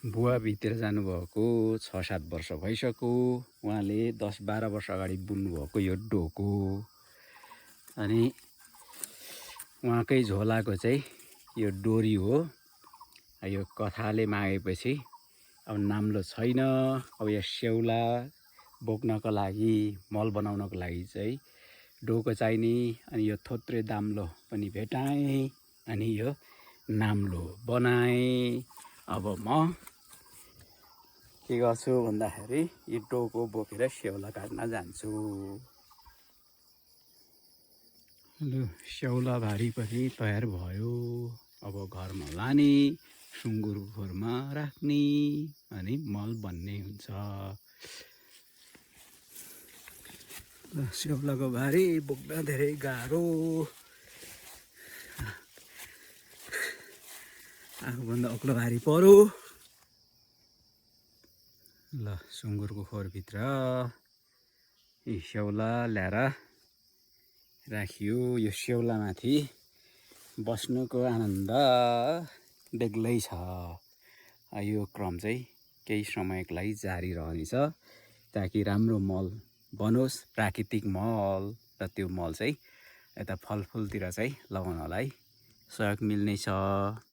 बुवा भित्र जानुभएको 6-7 वर्ष भइसक्यो। उहाँले 10-12 वर्ष अगाडि बुन्नुभएको यो डोको। अनि उहाँकै झोलाको चाहिँ यो डोरी हो। यो कथाले मागेपछि अब नाम्लो छैन। अब यो स्याउला बोक्नको लागि, मल बनाउनको लागि चाहिँ डोको चाहिने। अनि यो थोत्रे दाम्लो पनि भेटाएँ। अनि यो नाम्लो बनाएँ। अब म के गर्छु भन्दाखेरि यो डोको बोकेर स्याउला काट्न जान्छु। लु, स्याउला भारी पनि तयार भयो। अब घरमा लाने, सुँगुरको खोरमा राख्ने, अनि मल बन्ने हुन्छ। स्याउलाको भारी बोक्न धेरै गाह्रो। आफूभन्दा अग्लो भारी पर्यो। ल, सुँगुरको खोरभित्र यी स्याउला ल्याएर राखियो। यो स्याउलामाथि बस्नुको आनन्द बेग्लै छ। यो क्रम चाहिँ केही समयको लागि जारी रहनेछ, ताकि राम्रो मल बनोस्, प्राकृतिक मल। र त्यो मल चाहिँ यता फलफुलतिर चाहिँ लगाउनलाई सहयोग मिल्नेछ।